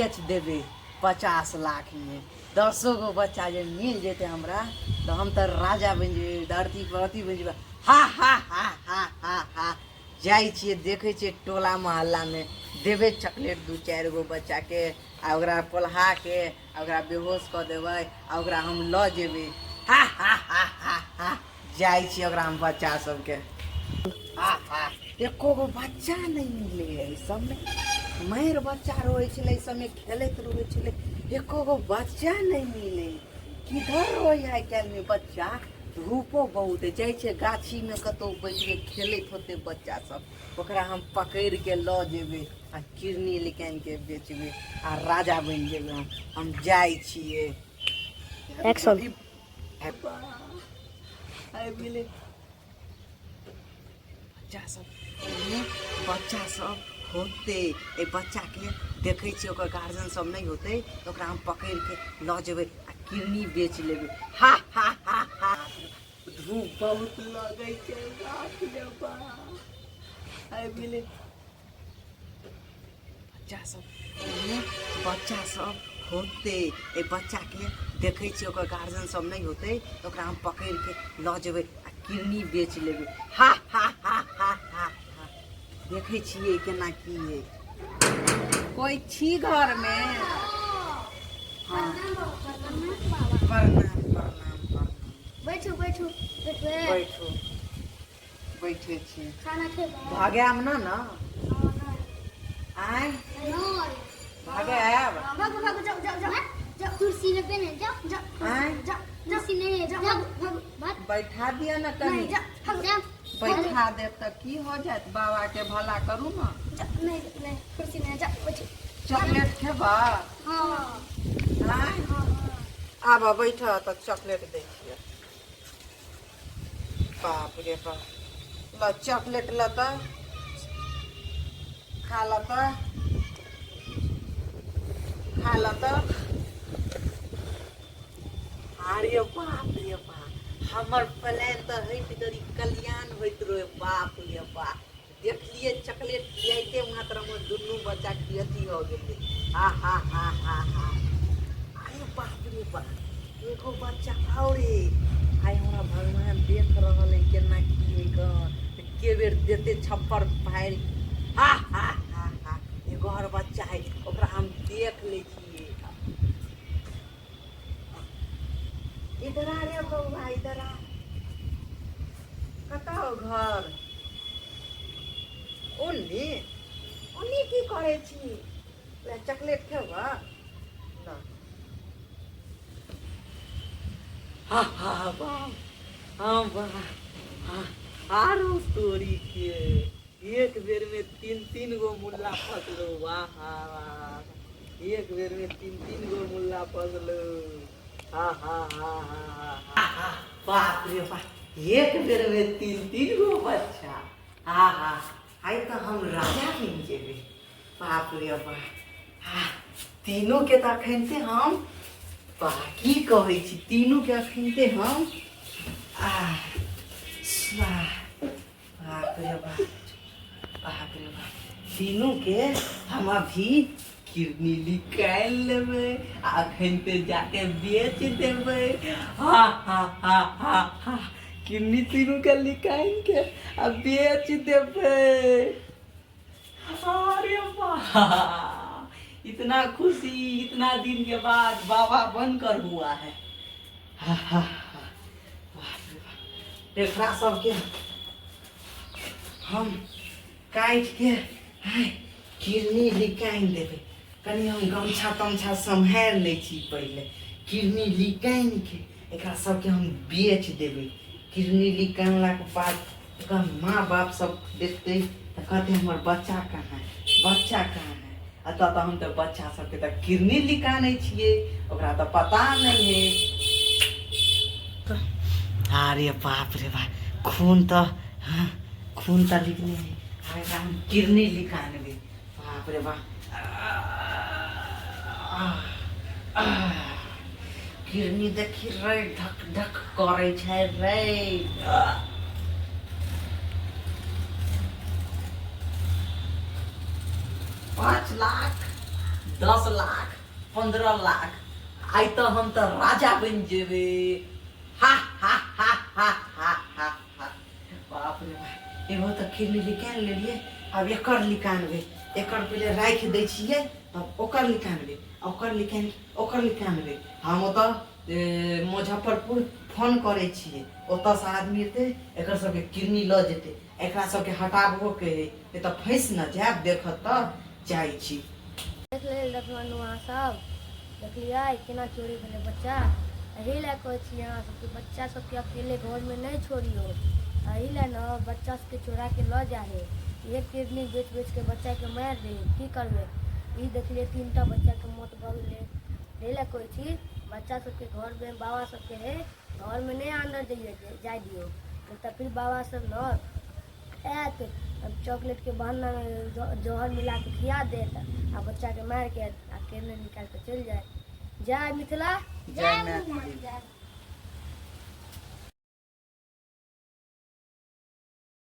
बेच देबै 50 लाखमे। 10 गो बच्चा जे मिल जेतै हमरा तऽ हम तऽ राजा बनि जेबै, धरती पर अथी बनि जेबै। हा हा हा हा हा हा। जाइ छियै, देखै छियै, टोला मोहल्लामे देबै चॉकलेट दू चारि गो बच्चाके आ ओकरा पोल्हाके आ ओकरा बेहोश कऽ देबै आ ओकरा हम लऽ जेबै। हा हा हा हा हा। जाइ छियै ओकरा हम बच्चा सबके। हा हा। एको गो बच्चा नहि मिलै है। एहि सबमे मारि बच्चा रहै छलै, एहि सबमे खेलैत रहै छलै। एको गो बच्चा नहि मिलै। किधर रहै है आइ काल्हिमे बच्चा? धूपो बहुत है। जाइ छै गाछीमे, कतहु बैठ के खेलैत होतै बच्चा सब। ओकरा हम पकड़ि के लऽ जेबै आ किरनी निकालि के बेचबै आ राजा बनि जेबै हम। हम जाइ छियै। एक्शन। आबि गेलै बच्चा सब। एहिमे बच्चा सब होतै। एहि बच्चाके देखै छियै, ओकर गार्जियन सब नहि होतै तऽ ओकरा हम पकड़ि के लऽ जेबै आ किरनी बेच लेबै। हा हा हा हा। धूप बहुत लगै छै, बाप रे बाप। आबि गेलै बच्चा सब। एहिमे बच्चा सब होतै। एहि बच्चाके देखै छियै, ओकर गार्जियन सब नहि होतै तऽ ओकरा हम पकड़ि के लऽ जेबै आ किरनी बेच लेबै। हा हा हा हा हा हा। देखै छियै केना की है। कोइ छी घरमे? हाँ, प्रणाम, प्रणाम, प्रणाम। बैठू, बैठू, बैठबै? बैठू, बैठे छी। खाना खेबै? भागायब ना ने? हँ, नहि। आँय? नहि। भागायब? भागो, भागो, जाओ, जाओ, जाओ, जाओ। कुर्सी में पे नहीं, जाओ, जाओ। आँय? जाओ, कुर्सी नहीं है, जाओ, भागो, भागो, भाग। बैठा दिअ ने नहीं। कनि। जाओ, भागो, जाओ। बैठा देब तऽ की हो जायत? बाबा के भला करू ने। जाओ, नहीं, नहीं, कुर्सी नहीं है, जाओ, बैठो। चॉकलेट खेबा? हाँ। आँय? हाँ। आब बैठ तऽ चॉकलेट दै छियै। बाप रे बाप, ल चॉकलेट ल तऽ खा ल तऽ, खा ल तऽ। अरे बाप रे बाप, हमर प्लान तऽ होइत गरी कल्याण होइत रहे। बाप रे बाप, देखलिए चॉकलेट खियाइते मात्र हमर दुनू बच्चा के अथी हो गेलै। हा हा हा हा हा। अरे बाप रे बाप, एगो बच्चा और है। आइ हमरा भगवान देख रहल है केना की है ग, के बेर देते छप्पर फाड़ि। हा हा हा हा। एगो और बच्चा है, ओकरा हम देख लै छियै। इधर आ रे बौआ, इधर आ। कतऽ हो घर? ओन्नी ओन्नी की करै छी? ले चॉकलेट खेबऽ ल। हा हा, वाह, हाँ वाह, हाँ। आरो तोरी के, एक बेर में तीन तीन गो मुल्ला फसलो। वाह हा वाह, एक बेर में तीन तीन गो मुल्ला फसलो। हा हा हा हा हा हा। बाप रे बाप, एक बेर में तीन तीन गो बच्चा। हा हा, आइ तऽ हम राजा बनि जेबै। बाप रे बाप, हा, तीनू के तऽ अखनते हम, वाह, की कहै छी, तीनू के अखनते हम आ वाह, बाप रे बाप, बाप रे बाप, तीनू के हम अभी किडनी निकालि लेबै आ अखन ते जाके बेच देबै। हा हा हा हा हा। किडनी तीनू के निकालि के आ बेच देबै। अरे वाह, इतना खुशी इतना दिन के बाद बाबा बनकर हुआ है। हा हा हा, बाप रे बाप। एकरा सबके हम काटि के आइ किडनी निकालि देबै। कनि हम गमछा तमछा सम्हारि लै छी पहिले। किडनी निकालि के एकरा सबके हम बेच देबै। किडनी निकाललाके बाद ओकर माँ बाप सब देखतै तऽ कहतै, हमर बच्चा कहाँ है, बच्चा कहाँ है? एतऽ तऽ हम तऽ बच्चा सबके तऽ किडनी निकालै छियै, ओकरा तऽ पता नहि है। अरे बाप रे बाप, खून तऽ, हाँ, खून तऽ निकले है। आब एकरा हम किडनी निकालबै। बाप रे बाप, किडनी देखी रे, धक धक करै छै रे। 5 लाख 10 लाख, 15 लाख, आइ तऽ हम तऽ राजा बनि जेबै। हा हा हा हा हा हा हा। बाप रे बाप, एगो तऽ किडनी निकालि लेलियै, आब एकर निकालबै। एकर पहिले राखि दै छियै, तब ओकर निकालबै, ओकर निकालि ओकर निकालबै। हम ओतऽ मुजफ्फरपुर फोन करै छियै, ओतऽसँ आदमी एतै, एकर सबके किडनी लऽ जेतै। एकरा सबके हटाबोके हइ, नहि तऽ फँसि ने जायब देखत तऽ। जाइ छी। देख लेल देखलहुँ अहाँ सब, देखलियै केना चोरी भेलै बच्चा। एहि लए कहै छी अहाँ सबके, बच्चा सबके अकेले घरमे नहि छोड़ियौ। एहि लए ने बच्चा सबके चोराके लऽ जाइ हइ। एक किडनी बेच बेचके बच्चाके मारि दै हइ। की करबै? ई देखलियै, तीनटा बच्चाके मौत भऽ गेलै। एहि लए कहै छी, बच्चा सबके घरमे बाबा सबके हइ, घरमे नहि अन्दर जइए जाय दियौ, नहि तऽ फिर बाबा सब ने आयत, चॉकलेटके बहानामे जहर मिला कऽ खिया देत आ बच्चाके मारिके आ किडनी निकालि कऽ चलि जायत। जय मिथिला, जय मैथिली।